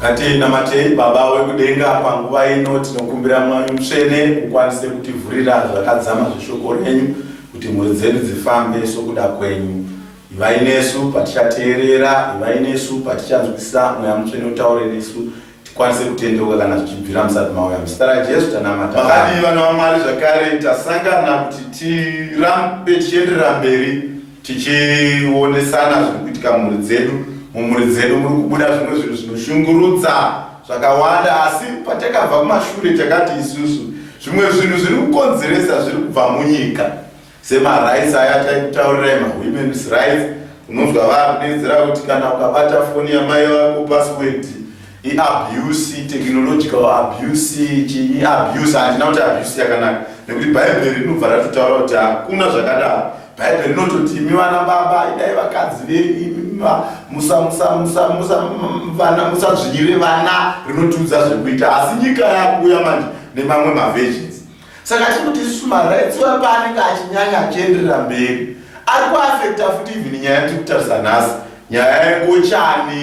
Ngatinamatei. Baba wekudenga, panguva ino tinokumbira Mweya Mutsvene ukwanise kutivhurira zvakadzama zveshoko renyu kuti mhuri dzedu dzifambe sokuda kwenyu. Ivai nesu patichateerera, ivai nesu patichanzwisisa. Mweya Mutsvene utaure nesu tikwanise kutendeuka kana zvichibvira musati mauya. Muzita raJesu tanamata. Makadii, vana vaMwari? Zvakare tasangana kuti tirambe tichienderera mberi tichionesana zviri kuitika mumhuri dzedu. Mumhuri dzedu muri kubuda zvimwe zvinhu zvinoshungurudza zvakawanda, asi patakabva kumashure takati isusu zvimwe zvinhu zviri kukonzeresa zviri kubva munyika, semarights aya taikutaurirai, mawomen's rights. Unonzwa vaakudedzera kuti kana ukabata foni yamai vako, password iabuse, technological abuse, chinyi abuse. Handina kuti abuse yakanaka, nekuti Bhaibheri rinobva ratotaura kuti hakuna zvakadaro. Bhaibheri rinototi, "Imi vana baba, idai vakadzi venyu, musadzvinyire vana." Rinotiudza zvekuita, asi nyika yakuuya manje nemamwe maversions. Saka tiri kuti isusu marights paanenge achinyanya achienderera mberi, ari kuafecta futi even nyaya yatiri kutarisa nhasi, nyaya yengochani,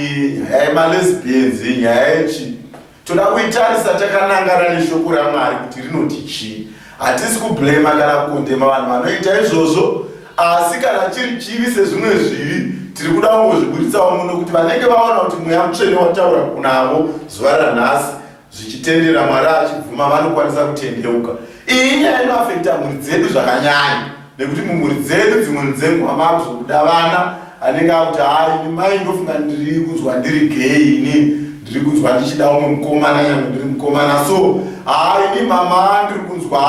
nyaya yemalesbians, nyaya yechi. Toda kuitarisa takanangana neshoko raMwari kuti rinoti chii. Hatisi kublema kana kukondema vanhu vanoita izvozvo, asi kana chiri chivi sezvimwe zvivi, tiri kuda kungozviburitsawo muno kuti vanenge vaona kuti Mweya Mutsvene wataura kunavo zuva ranhasi, zvichitendera Mwari achibvuma, vanokwanisa kutendeuka. Iyi inyaya inoafecta mhuri dzedu zvakanyanya, nekuti mumhuri dzedu dzimwe dzenguva makuzobuda vana anenge akuti, "Hai, ini mai ndofunga ndiri kunzwa ndiri gay, ini ndiri kunzwa ndichida umwe mukomana nyange ndiri mukomana. So haa, ini mama ndiri kunzwa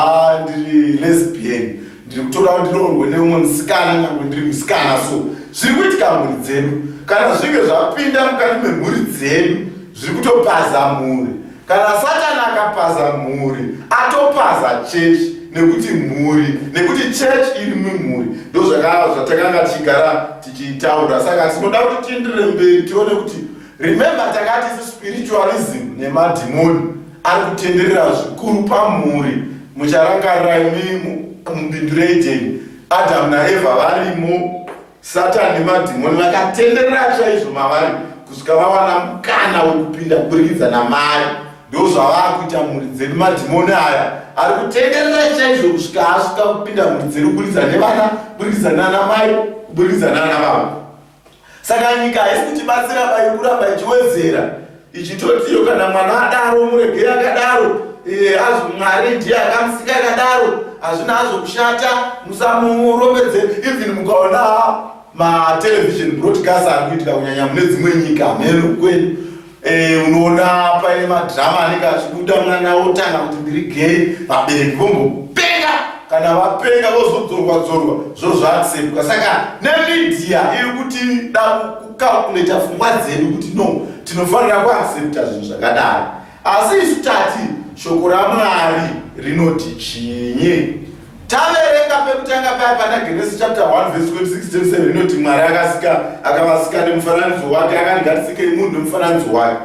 ndiri lesbian, ndiri kutoda kuti ndiroorwe neumwe musikana nyange ndiri musikana." So zviri kuitika mhuri dzedu, kana zvinge zvapinda mukati memhuri dzedu, zviri kutopaza mhuri. Kana Satani akapaza mhuri, atopaza chechi, nekuti mhuri, nekuti chechi iri mumhuri. Ndo zvatakanga tichigara tichitaura. Saka tinoda kuti tienderere mberi tione kuti, remember, takati isu spiritualism nemadhimoni ari kutenderera zvikuru pamhuri. Mucharangarira imi mubindu reEdeni, Adamu naEvha varimo, Satani nemadhimoni vakatenderera chaizvo mavari kusvika vawana mukana wekupinda kuburikidza namai. Ndo zvavaakuita mhuri dzedu. Madhimoni aya ari kutenderera chaizvo kusvika asvika kupinda mhuri dzedu kuburikidza nevana, kuburikidza nana mai, kuburikidza nana baba. Saka nyika haisi kutibatsira, bai kuramba ichiwedzera ichitotiyo kana mwana adaro, muregei akadaro, azvo Mwari ndiye akamusika akadaro, hazvina hazvo kushata, musamurombedze. Even mukaona matelevision broadcast ari kuitika kunyanya mune dzimwe nyika, mheno kwedu, unoona paine madrama anenge achibuda, mwana otanga kuti, "Ndiri gay." Vabereki vombopenga. Kana vapenga, vozodzorwa dzorwa, zvozvaacceptwa. Saka nemedia iri kuti da kucalculata pfungwa dzedu kuti no, tinofanira kuaccepta zvinhu zvakadaro. Asi isu tati shoko raMwari rinoti chinyi? Taverenga pekutanga paya pana Genesis chapter 1 verse 26 27, rinoti Mwari akasika, akavasika nemufananidzo wake, akati, "Ngatisikei munhu nemufananidzo wake,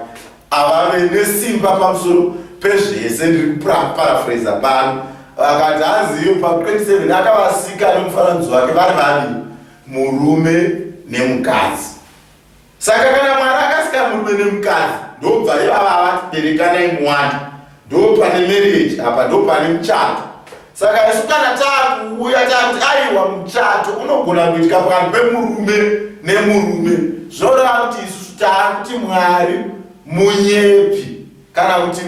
avave nesimba pamusoro pezvese." Ndiri kuparaphrasa pano. Akati hanzi pa27, akavasika nemufananidzo wake vari vaviri, murume nemukadzi. Saka kana Mwari akasika murume nemukadzi, ndobva ivava vati, "Berekanai muwanda." Ndo pane marriage apa, ndo pane muchato. Saka isu kana taakuuya taakuti aiwa, muchato unogona kuitika pakati pemurume nemurume, zvoreva kuti isusu taakuti Mwari munyepi, kana kuti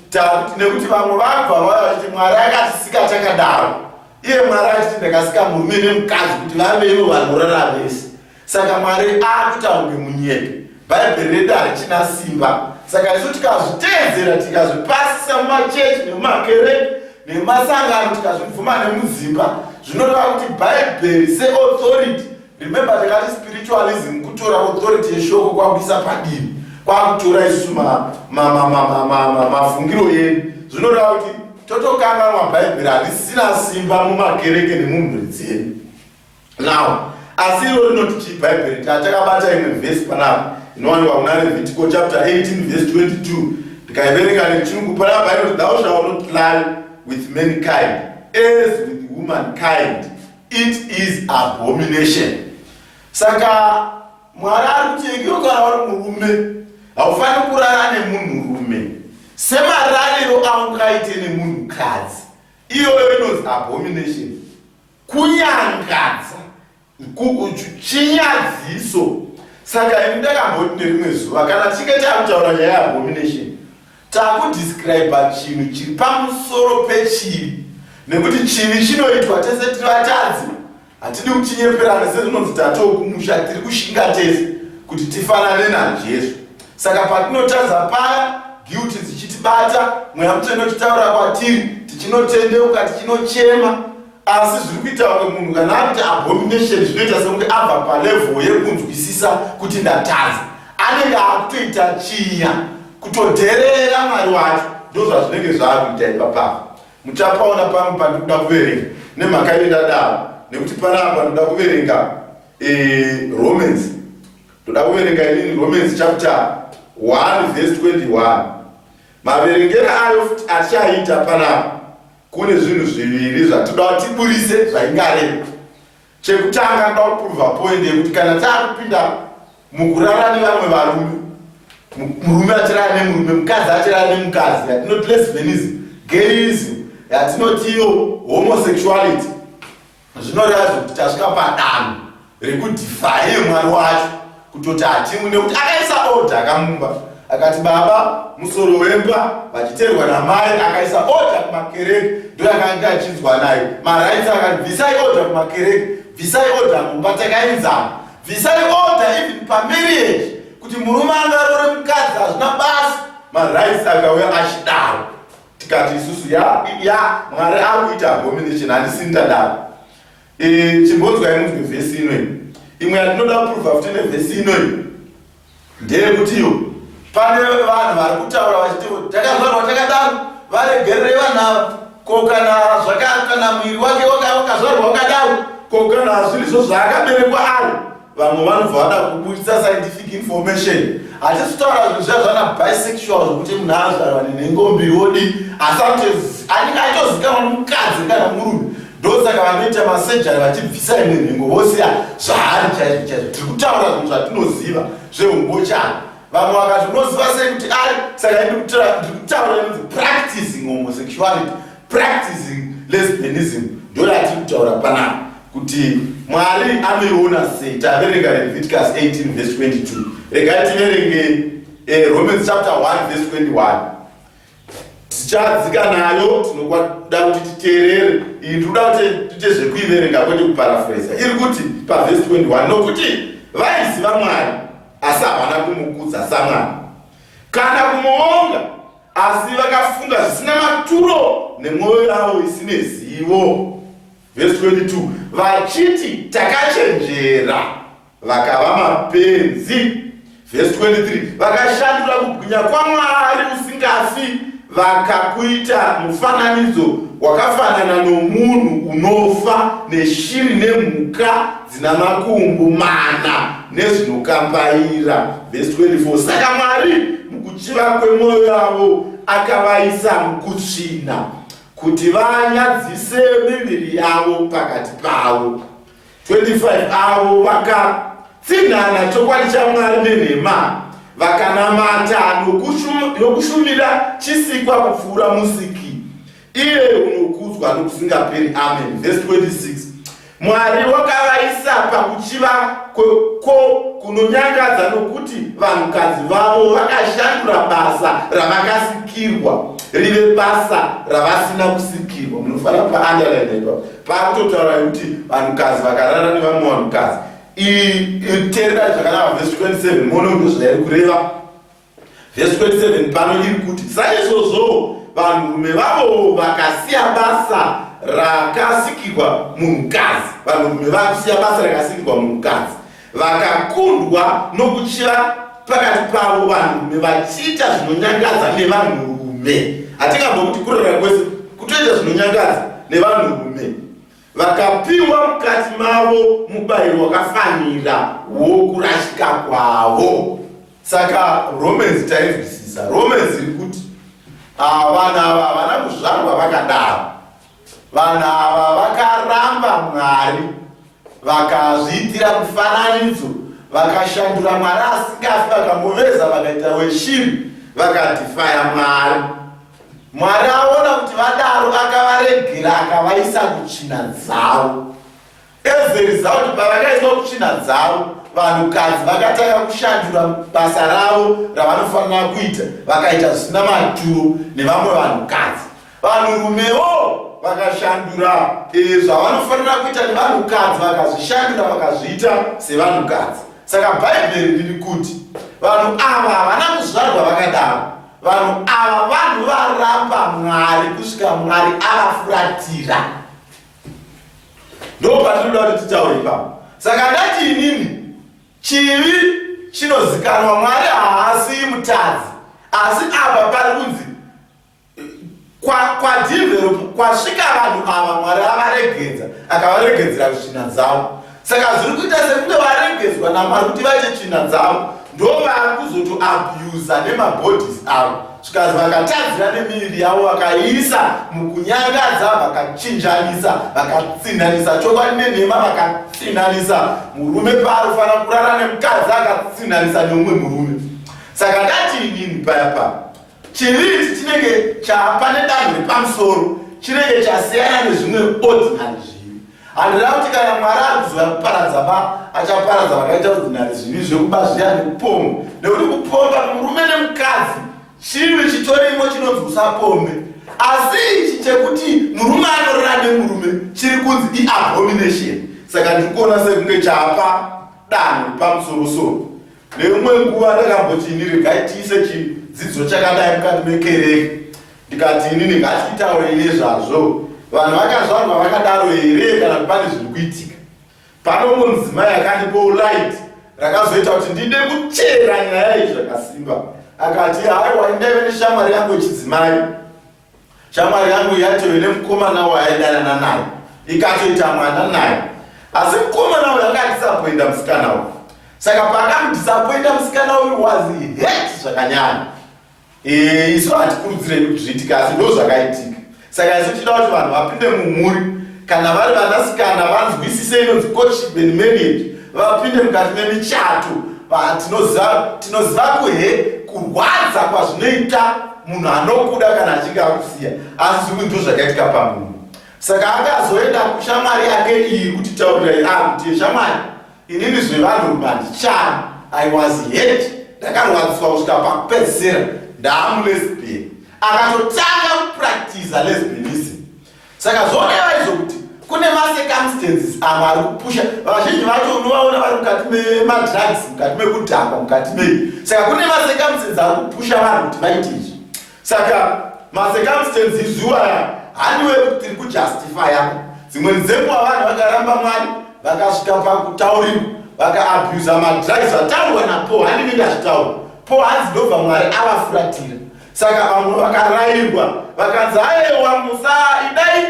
taakuti, nekuti vamwe vabva vauya vachiti Mwari akatisika takadaro, iye Mwari achiti, "Ndakasika murume nemukadzi kuti vave ivo vanorara vese." Saka Mwari aakuita kunge munyepi, Bhaibheri redu harichina simba. Saka isu tikazviteedzera, tikazvipasisa mumachechi nemumakereke nemasangano, tikazvibvuma nemudzimba, zvinoreva kuti Bhaibheri seauthority, remember takati spiritualism kutora authority yeshoko kwakuisa padivi, kwakutora isusu mafungiro edu, zvinoreva kuti totokanganwa Bhaibheri, harisina simba mumakereke nemumhuri dzedu now. Asi iro rinoti chii Bhaibheri? Takabata imwe vhesi panapa inowanikwa kuna Levitico chapter 18 verse 22. Ndikaiverenga nechirungu panapa, inoti, "Thou shall not lie with mankind as with womankind; it is abomination." Saka Mwari ari kuti ikiwo kana uri murume, Haufaniri kurara nemunhurume semarariro aungaite nemunhukadzi. Iyoyo inonzi abomination. Kunyangadza, chinyadziso. Saka ini ndakamboti nerimwe zuva kana tichinge takutaura nyaya yeabomination, takudescribe chinhu chiri pamusoro pechivi, nekuti chivi chinoitwa tese tiri vatadzi. Hatidi kutinyeperana sezvinonzi tatookumusha, tiri kushinga tese kuti tifanane naJesu. Saka patinotadza paya, guilty dzichitibata, Mweya Mutsvene uchitaura kwatiri, tichinotendeuka, tichinochema. Asi zviri kuita kunge munhu kana akuita abomination zvinoita sekunge abva palevel yekunzwisisa kuti ndatadza. Anenge akutoita chinya, kutodherera Mwari wacho. Ndozvazvinenge zvaakuita ipapapa. Muchapaona pamwe pandikuda kuverenga nemhaka iyo ndadaro, nekuti panapa ndoda kuverenga e, Romans. Ndoda kuverenga inini Romans chapter 1 verse 21. Maverengero ayo futi atichaita panapa kune zvinhu zviviri zvatinoda kuti tiburise zvaingareva. Chekutanga ndoda kuprova point yekuti kana taakupinda mukurara nevamwe varume, murume achirara nemurume, mukadzi achirara nemukadzi, yatinoti lesbianism, gayism, yatinoti iyo homosexuality, zvinoreva zvekuti tasvika padanho rekudefier Mwari wacho, kutoti hatimu, nekuti akaisa order akamumba akati baba musoro wemba vachiteerwa namai, akaisa order kumakereke, ndoyakanga achinzwa nayo marights, akati bvisai order kumakereke, bvisai order mumba, takaenzana, bvisai order even pamarriage kuti murume angarore mukadzi hazvina basa. Marights akauya achidaro, tikati isusu ya ya Mwari akuita abomination, handisini tadaro. E, chimbonzwai munzwe vhesi inoyi. Imwe yatinoda kuprova futi nevhesi inoyi ndeyekuti iyo pane vanhu vari kutaura vachiti takazvarwa takadaro, varegerere vanhu ava. Ko kana kana muviri wake wakazvarwa wakadaro, ko kana zvirizvo zvaakaberekwa ari? Vamwe vanobva vada kuburitsa scientific information. Hatisi kutaura zvinhu zviya zvana bisexual zvekuti munhu azvarwa nenhengo mbiri wodi, asi anenge aitozikanwa mukadzi kana murume. Ndosaka vanoita masejari vachibvisa imwe nhengo vosiya zvaari chaizvo chaizvo. Tiri kutaura zvinhu zvatinoziva zveungochani. Vamwe vakati unoziva sei kuti ari? Saka ndiri kutaura inonzi practicing homosexuality, practicing lesbianism, ndo yatiri kutaura panapa kuti Mwari anoiona sei. Taverenga Leviticus 18 verse 22. Regai tiverenge Romans chapter 1 verse 21. Tichadzika nayo, tinoda kuti titeerere iyi, tinoda kuti tiite zvekuiverenga kwete kuparafreza. Iri kuti pavhesi 21, nokuti vaiziva Mwari, asi havana kumukudza saMwari kana kumuonga, asi vakafunga zvisina maturo nemwoyo yavo isine zivo. Vhesi 22, vachiti takachenjera, vakava mapenzi. Vhesi 23, vakashandura kubwinya kwaMwari usingafi, vakakuita mufananidzo wakafanana nomunhu unofa, neshiri nemhuka dzina makumbo mana nezvinokambaira. Vhesi 24, saka Mwari mukuchiva kwemwoyo yavo akavaisa mukutsvina, kuti vanyadzise miviri yavo pakati pavo. 25 avo vakatsinhana chokwadi chaMwari nenhema, vakanamata nokushumira chisikwa kupfuura Musiki, iye unokudzwa nokusingaperi. Amen. Vhesi 26, Mwari wakavaisa pakuchiva kunonyangadza, nokuti vanhukadzi vavo vakashandura basa ravakasikirwa rive basa ravasina kusikirwa. Munofanira kupaunderline ipapo pakutotaura yekuti vanhukadzi vakarara nevamwe vanhukadzi. Teererai zvakanaka vhesi 27, muone kuti ndozvairi kureva. Vhesi 27 pano iri kuti, saizvozvo vanhurume vavowo vakasiya basa rakasikirwa munhukadzi. Vanhurume vakusiya basa rakasikirwa munhukadzi, vakakundwa nokuchiva pakati pavo, vanhurume vachiita zvinonyangadza nevanhurume. Hatingambokuti kurara kwese kutoita zvinonyangadza nevanhurume. Vakapiwa mukati mavo mubayiro wakafanira wokurashika kwavo. Saka Romans tainzwisisa. Romans iri kuti vanhu ava havana kuzvarwa vakadaro. Vanhu ava vakaramba Mwari, vakazviitira mufananidzo. Vakashandura Mwari asingafi, vakamuveza vakaita weshiri, vakadhifaya Mwari. Mwari aona kuti vadaro, akavaregera, akavaisa kutsvina dzavo. As a result, pavakaiswa kutsvina dzavo, vanhukadzi vakatanga kushandura basa ravo ravanofanira kuita, vakaita zvisina maturo nevamwe vanhukadzi. Vanhurumewo vakashandura zvavanofanira kuita nevanhukadzi, vakazvishandura vakazviita sevanhukadzi. Saka Bhaibheri riri kuti vanhu ava havana kuzvarwa vakadaro. Vanhu ava vanhu varamba Mwari kusvika Mwari avafuratira. Ndo patinoda kuti titaure ipapo. Saka ndati inini chivi chinozikanwa, Mwari haasi mutadzi, asi apa pari kunzi kwadevelop kwasvika vanhu ava, Mwari avaregedza, akavaregedzera kutsvina dzavo. Saka zviri kuita sekunge varegedzwa naMwari kuti vaite tsvina dzavo, ndo vakuzotoabusa nemabodies avo, zvikanzi vakatadzira nemiviri yavo, vakaiisa mukunyangadza, vakachinjanisa, vakatsinhanisa chokwadi nenhema, vakatsinhanisa murume paanofanira kurara nemukadzi, akatsinhanisa neumwe murume. Saka ndati inini paya pa chivi ichi chinenge chapa nedanho repamusoro, chinenge chasiyana nezvimwe ordinary zvivi. Handira kuti kana Mwari ari kuzoya kuparadza ba, achaparadza vakaita ordinary zvivi zvekuba zviya nekupomba, nekuti kupomba murume nemukadzi chivi chitorimo chinonzi usapombe. Asi ichi chekuti murume anorara nemurume chiri kunzi iabomination. Saka ndiri kuona sekunge chapa danho repamusorosoro. Neimwe nguva ndakamboti ini regai tiise chidzidzo chakadai mukati mekereke, ndikati inini ngatitaurei nezvazvo, vanhu vakazvarwa vakadaro here kana kuti pane zviri kuitika pano. Umwe mudzimai akandipawo light rakazoita kuti ndide kuchera nyaya iyi zvakasimba. Akati, haiwa, indaive neshamwari yangu yechidzimai. Shamwari yangu yatove nemukomana waaidanana naye, ikatoita mwana naye, asi mukomana uyu akadisappointa musikana uyu. Saka paakamudisappointa musikana uyu was hurt zvakanyanya. Isu hatikurudzirei kuti zviitike, asi ndo zvakaitika. Saka isu tinoda kuti vanhu vapinde mumhuri, kana vari vanasikana vanzwisise inonzi courtship and marriage, vapinde mukati memichato. Tinoziva kuhe kurwadza kwazvinoita munhu anokuda kana achinge akusiya, asi zvimwe ndo zvakaitika pamunhu. Saka akazoenda kushamwari yake iyi kuti taurirai akuti, shamwari, inini zvevanhurume handichani, I was hurt, ndakarwadziswa kusvika pakupedzisira ndaamulesbian. Akatotanga kupractiza lesbianism. Saka zvoreva izvo kuti kune macircumstances amwe ari kupusha vazhinji vacho, unovaona vari mukati memadrugs, mukati mekudhakwa, mukati mei. Saka kune macircumstances ari kupusha vanhu kuti vaite izvi. Saka macircumstances izuva handiwe kuti tiri kujustifya. Dzimweni dzenguva vanhu vakaramba Mwari, vakasvika pakutaurirwa, vakaabusa madrugs, zvataurwa naPaul, handini ndazvitaura. Paul hanzi ndobva Mwari avafuratira. Saka vamwe vakarayirwa, vakanzi, aiwa, musaidai,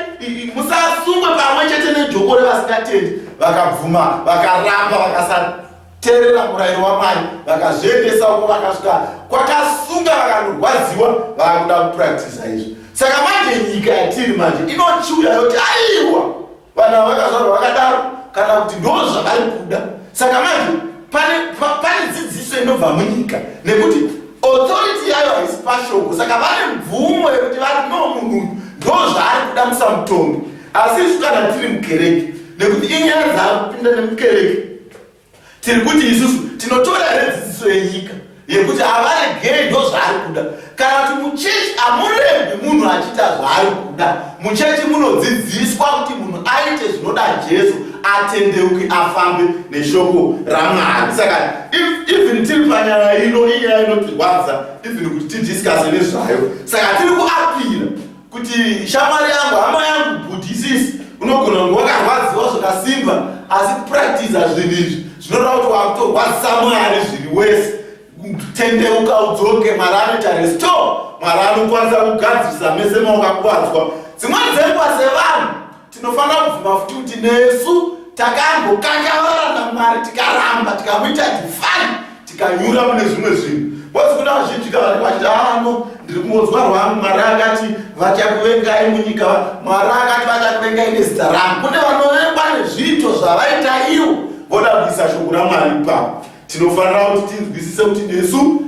musasungwe pamwe chete nejoko revasingatendi. Vakabvuma, vakaramba, vakasateerera murayiro waMwari, vakazviendesa uko, vakasvika kwakasunga, vakanorwadziwa, vakuda kupractisa izvi. Saka manje nyika yatiri manje inochiuya yoti, aiwa, vanhu ava vakazvarwa vakadaro, kana kuti ndo zvavari kuda. Saka manje pane dzidziso inobva munyika, nekuti authority yayo haisi pashoko. Saka vane mvumo yekuti vari, no, munhu ndo zvaari kuda, musamutongi. Asi isu kana tiri mukereke, nekuti inyaya dzaakupinda nemukereke, tiri kuti isusu tinotora here dzidziso yenyika yekuti havaregei, ndo zvaari kuda, kana kuti muchechi hamuregwi munhu achiita zvaari kuda? Muchechi munodzidziswa kuti munhu aite zvinoda Jesu, atendeuke, afambe neshoko raMwari. Saka even tiri panyaya ino, inyaya inotirwadza even kuti tidiscuse nezvayo. Saka tiri kuapira kuti shamwari yangu, hama yangu, bhudhisisi, unogona kunge wakarwadziwa zvakasimba, asi kupractiza zvinhu izvi zvinoreva kuti wakutorwadzisa Mwari zviri wese. Tendeuka, udzoke. Mwari anoita restore, Mwari anokwanisa kugadzirisa mese mawakakuvadzwa. Dzimweni dzenguva sevanhu tinofanira kubvuma futi kuti nesu takambokakavara naMwari, tikaramba, tikamuita defy, tikanyura mune zvimwe zvinhu. Because kuna vazhinji kavanenge vachiti, ano ndiri kungonzwa rwangu, Mwari akati vachakuvengai munyika, Mwari akati vachakuvengai nezita rangu. Kune vanovengwa nezviito zvavaita ivo, voda kuisa shoko raMwari ipapo. Tinofanira kuti tinzwisise kuti nesu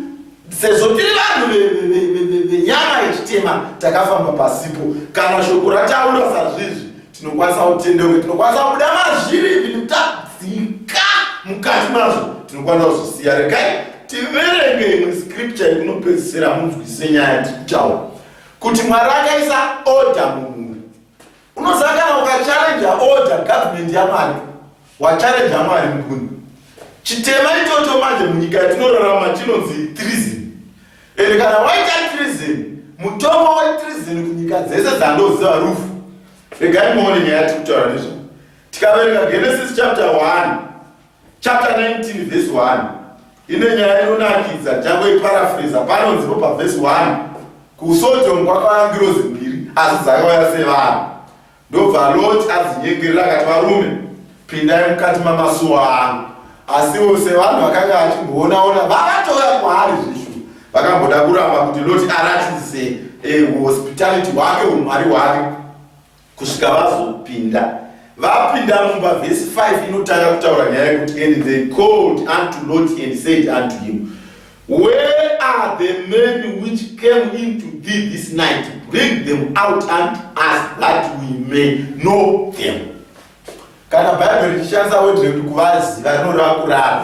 sezvo tiri vanhu venyama yechitema takafamba pasipo, kana shoko rataura sazvizvi tinokwanisa kutendeuka, tinokwanisa kubuda mazviri, even tadzika mukati mazvo tinokwanisa kuzvisiya. Regai tiverenge imwe scripture yekunopedzisira munzwisise nyaya yatiri kutaura kuti Mwari akaisa order mumhuri. Unoziva kana ukachallenja order government yaMwari, wachallenja Mwari mukuni. Chitema ichocho manje munyika yatinorarama chinonzi treason. Ende kana waita treason, mutongo wetreason kunyika dzese dzandoziva rufu. Regai muone nyaya yatiri kutaura nezvayo. Tikaverenga Genesis chapter 1, chapter 19 verse 1, ine nyaya inonakidza. Ndichangoiparaphrasa. Panonzipo pavhesi 1, kuSodom kwakauya ngirozi mbiri, asi dzakauya sevanhu. Ndobva Lot adzinyengerera akati, "Varume, pindai mukati mamasuo angu." Asiwo sevanhu vakanga vachimboonaona vakatouya kwaari zvishu, vakamboda kuramba kuti Lot aratidze hospitality hwake, umwari hwake, kusvika vazopinda. Vapinda mumba, vhesi 5 inotanga kutaura nyaya yekuti, "And they called unto Lot and said unto him, Where are the men which came into thee this night? Bring them out unto us, that we may know them." Kana Bhaibheri richishandisa word rekuti kuvaziva, rinoreva kurara.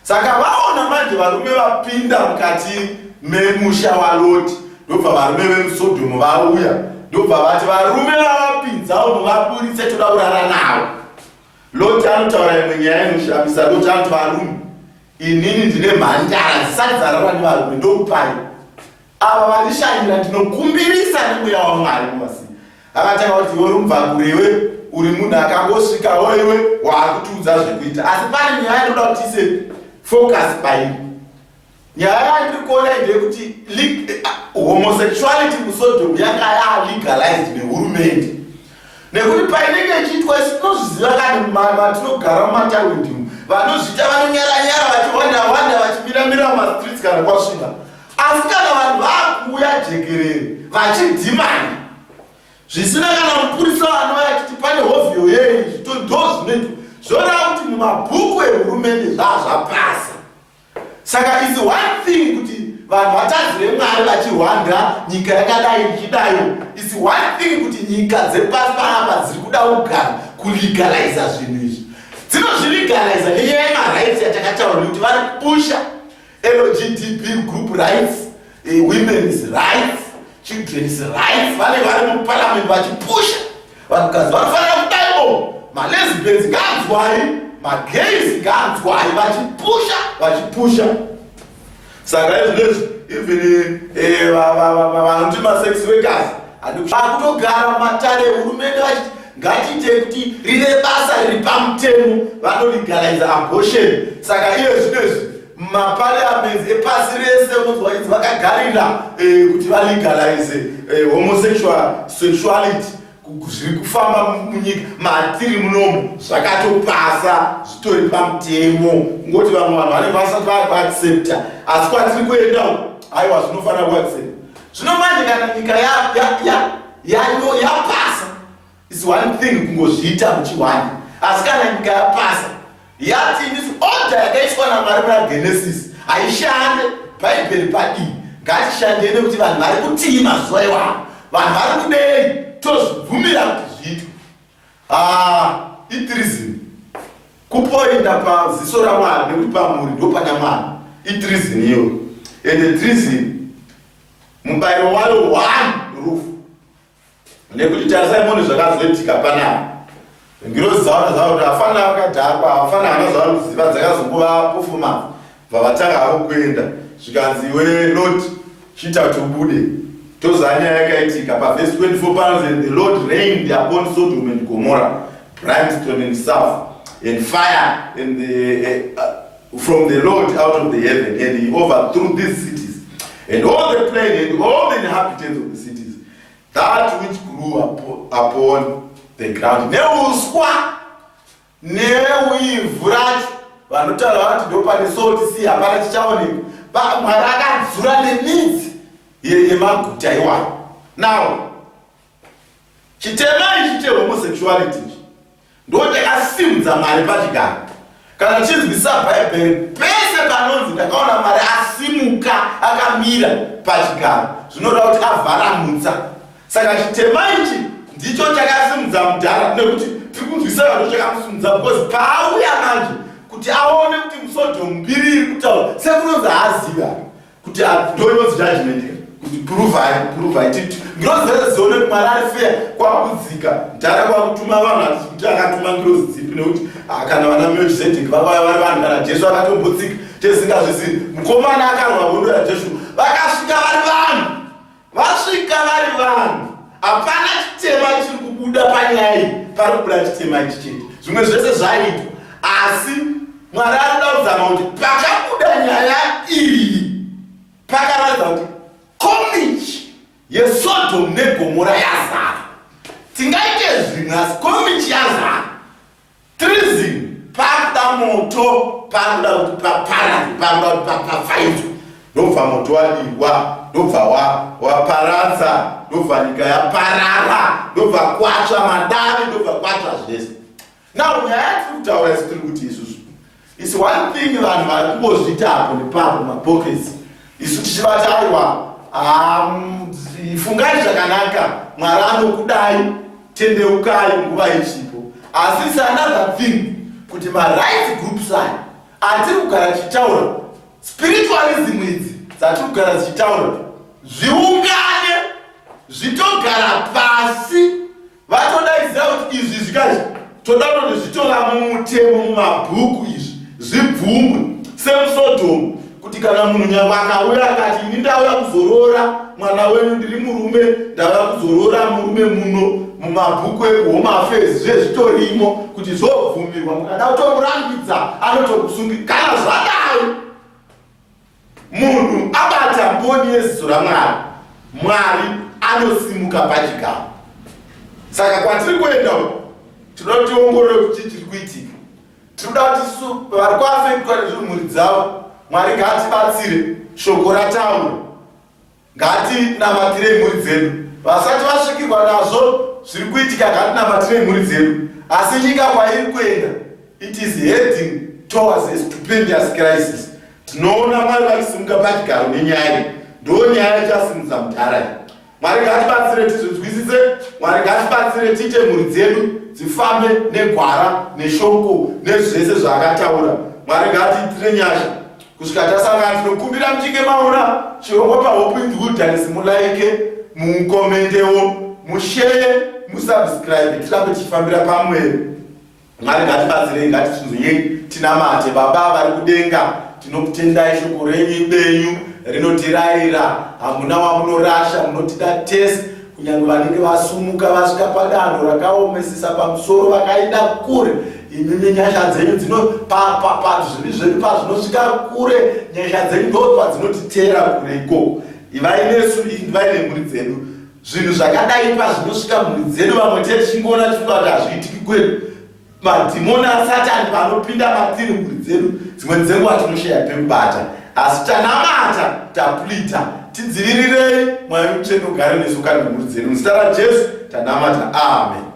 Saka vaona manje varume vapinda mukati memusha waLoti, ndobva varume vemuSodhomu vauya, ndobva vati, "Varume vavapinzawo muvaburitse, toda kurara navo." Loti anotaura imwe nyaya inoshamisa. Loti anoti, "Varume, inini ndine mhandara dzisati dzarara nevarume, ndokupai ava vandishanyira. Ndinokumbirisa nemweya waMwari muvasi." Akatanga kuti, "Iwe uri mubvakurewe, uri munhu akangosvikawo, iwe waakutiudza zvekuita." Asi pane nyaya inoda kuti tiise focus pairi. Nyaya yandiri kuona ndeyekuti homosexuality muSodom yanga yalegalized nehurumende, nekuti painenge ichiitwa, isu tinozviziva kani, matinogara mumatawindi, vanozviita vanonyaranyara vachiwanda wanda vachimiramira mumastreets kana kwasvika. Asi kana vanhu vaakuuya jekerere vachidhimanya zvisina kana mupurisa anouya achiti pane hovhiyo yei, zvito ndo zvinoitwa. Zvoreva kuti mumabhuku ehurumende zvaa zvapasa. Saka is one thing kuti vanhu vatadzire Mwari vachihwanda nyika yakadai ichidayo. Is one thing kuti nyika dzepasi panapa dziri kuda kugara kulegaliza zvinhu izvi, dzinozvilegaliza nenyaya yemarights yatakataura, nekuti vari kupusha LGTB group rights, women's rights, children's rights. Vanenge vari muparliament vachipusha vanhukadzi vanofanira kudaimo, malesbians ngaanzwai, magays ngaanzwai, vachipusha vachipusha. Saka izvinezvi even vanoti masex workers akutogara mumatare ehurumende vachiti ngatiitei kuti rive basa riri pamutemo, vanolegaliza abortion. Saka iye zvinezvi maparliaments epasi rese unonzwa idzi vakagarira kuti valegalize homosexual sexuality. Zviri kufamba munyika matiri munomu zvakatopasa, zvitori pamutemo. Ngoti vamwe vanhu vanenge vasati vakuaccepta, asi kwatiri kuenda aiwa, zvinofanira kuaccepta. Zvino manje kana nyika yapasa, is one thing kungozviita muchiwanda, asi kana nyika yapasa yati inisu order yakaiswa naMwari muna Genesis haishande, Bhaibheri padii, ngatishandei nekuti vanhu vari kutii mazuva iwavo, vanhu vari kudei, tozvibvumira kuti zviitwe. Ah, itreason kupoinda paziso raMwari, nekuti pamuri ndo pana Mwari. Itreason iyo, ende treason mubayiro wayo one rufu. Nekuti tarisai muone zvakazoitika panapa. Ngirozi dzaona zvavo kuti hafana vakadhakwa, hafana hana zvavari kuziva, dzakazongova pofuma, bva vatanga havo kuenda. Zvikanzi, "Iwe Lot, chiita kuti ubude." Toziva nyaya yakaitika pavhesi 24. Panonzi, "The Lord rained upon Sodom and Gomorrah brimstone and sulphur and fire and the, from the Lord out of the heaven, and he overthrew these cities and all the plain and all the inhabitants of the cities, that which grew upon the ground." Neuswa neivhu racho, vanotaura vati ndo pane salt sea, hapana chichaoneka. Mwari akadzura nemidzi yemaguta iwayo. Now chitema ichi chehomosexuality ndo chakasimudza Mwari pachigaro. Kana tichinzwisisa Bhaibheri, pese panonzi ndakaona Mwari asimuka akamira pachigaro, zvinoreva kuti avhara mutsa. Saka chitema ichi ndicho chakasimudza mudhara, nekuti tiri kunzwisisa vanhu chakamusimudza because paauya manje kuti aone kuti muSodhomu mbiri iri kutaura sekunonzi haazivi hake kuti ndoinonzi judgment kuti provai provai titi ngirozi dzese dzione kuti Mwari ari fair kwakudzika mudhara kwakutuma vanhu hatisi kuti akatuma ngirozi dzipi nekuti ah, kana vana Melchizedek vakauya vari vanhu kana Jesu akatombotsika tesingazvizivi mukomana akarwa hondo yaJesu vakasvika vari vanhu Vasvika vari vanhu, hapana chitema chiri kubuda panyaya iyi, pari kubuda chitema ichi chete. Zvimwe zvese zvaitwa, asi Mwari ari kuda kuzama kuti pakabuda nyaya iyi pakaratidza kuti komichi yeSodom neGomora yazara. Tingaite zvimwe, asi komichi yazara. Treason pakuda moto pakuda kuti paparare pakuda kuti papafaidzwe ndobva moto wadirwa ndobva waparadza ndobva nyika yaparara ndobva kwatsva madavi ndobva kwatsva zvese now nyaya yatiri kutaura isu tiri kuti isusu is one thing vanhu vari kungozviita apo nepapo mapockets isu tichivati aiwa fungai zvakanaka Mwari anokudai tendeukai nguva ichipo asi is another thing kuti marights groups aya atiri kugara tichitaura spiritualism idzi dzatiri kugara dzichitaura zviungane zvitogara pasi Vatodaidzira kuti izvi zvikaizvi toda kutoti zvitora mumutemo mumabhuku izvi zvibvumwe semuSodhomu kuti kana munhu nyangwe akauya akati ini ndauya kuzoroora mwana wenyu ndiri murume ndauya kuzoroora murume muno mumabhuku ekuhome affairs zve zvitorimo kuti zvobvumirwa mukada kutomurambidza anotokusungi kana zvadai Munhu abata mboni yeziso raMwari, Mwari anosimuka pachigaro. Saka kwatiri kuenda uku tinoda kuti tiongorore kuti chii chiri kuitika. Tiri kuda kuti isu vari kuafektwa nezvinhu mhuri dzavo, Mwari ngaatibatsire, shoko rataura. Ngatinamatirei mhuri dzedu. Vasati vasvikirwa nazvo zviri kuitika ngatinamatirei mhuri dzedu. Asi nyika kwairi kuenda it is heading towards a stupendous crisis. Tinoona Mwari vachisimuka pachigaro nenyaya iyi. Ndo nyaya ichasimudza mudhara iyi. Mwari ngatibatsire tizvinzwisise. Mwari ngatibatsire tiite mhuri dzedu dzifambe negwara neshoko nezvese zvaakataura. Mwari ngatiitire nyasha. Kusvika tasangana tinokumbira muchinge maona chirongwa paHope in the Wilderness mulike, mukomendewo, musheye, musubscribe tirambe tichifambira pamwe. Mwari ngatibatsirei, ngatitsunzunyei, tinamate. Baba vari kudenga, tinokutendai shoko renyu ibenyu rinotirayira, hamuna wamunorasha, munotida tese Kunyange vanenge vasumuka vasvika padanho rakaomesesa pamusoro vakaenda kure, imimi nyasha dzenyu dzino pazvivi zvedu pazvinosvika kure, nyasha dzenyu ndo padzinotiteera kure ikoko. Ivai nesu, ivai nemhuri dzedu. Zvinhu zvakadai pazvinosvika mhuri dzedu, vamwe tee tichingoona tichifunga kuti hazviitiki kwedu. Madhimoni aSatani panopinda matiri mhuri dzedu dzimweni dzenguva tinoshaya pekubata asi tanamata taplita tidzivirirei Mwari mutsvene ugare nesu kana mhuri dzedu muzita raJesu tanamata amen.